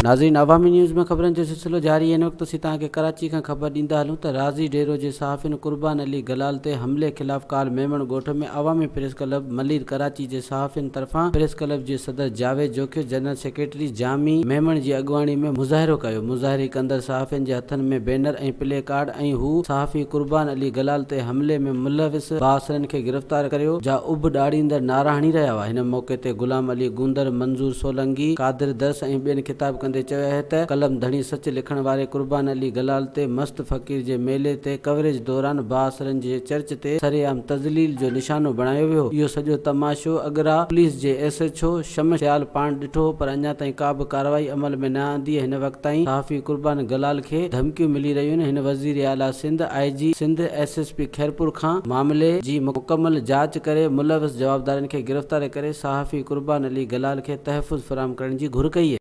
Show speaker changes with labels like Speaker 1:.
Speaker 1: ناظرين عوامي نيوز ۾ خبرن جو سلسلو جاري هن وقت اسين توهان کي ڪراچي کان خبر ڏيندا هلون ته راضي ڊيرو جي صحافين قربان علي گلال تي حملي خلاف ڪالهه ميمڻ ڳوٺ ۾ عوامي پريس ڪلب ملير ڪراچي جي صحافين طرفان پريس ڪلب جي صدر جاويد جوکيو جنرل سيڪريٽري جامي ميمڻ جي اڳواڻي ۾ مظاهرو ڪيو مظاهري ڪندڙ صحافين جي هٿن ۾ بينر ۽ پلي ڪارڊ ۽ هو صحافي قربان علي گلال تي حملي ۾ ملوث بااثرن کي گرفتار ڪريو جا اڀ ڏاڙيندڙ نعرا هڻي رهيا هئا. هن موقعي تي غلام علي گوندر، منظور سولنگي، قادر درس ۽ ٻين خطاب ڪندي چيو اهي ته قلم ڌڻي سچ لکڻ واري قربان علي گلال تي مست فقير جي ميلي تي ڪوريج دوران بااثرن جي چرچ تي سرعام تذليل جو نشانو بڻايو ويو. اهو سڄو تماشو اڳرا پوليس جي S H O Shams Sial پاڻ ڏٺو هو پر اڃا تائين ڪا به ڪارروائي عمل ۾ نه آندي هن وقت تائين صحافي قربان گلال کي ڌمڪيون ملي رهيون آهن هن وزير اعليٰ Sindh, I G Sindh, S S P Khairpur کان معاملي جي مڪمل جاچ ڪري ملوث جوابدارن کي گرفتار ڪري صحافي قربان علي گلال کي تحفظ فراهم ڪرڻ جي گهر ڪئي.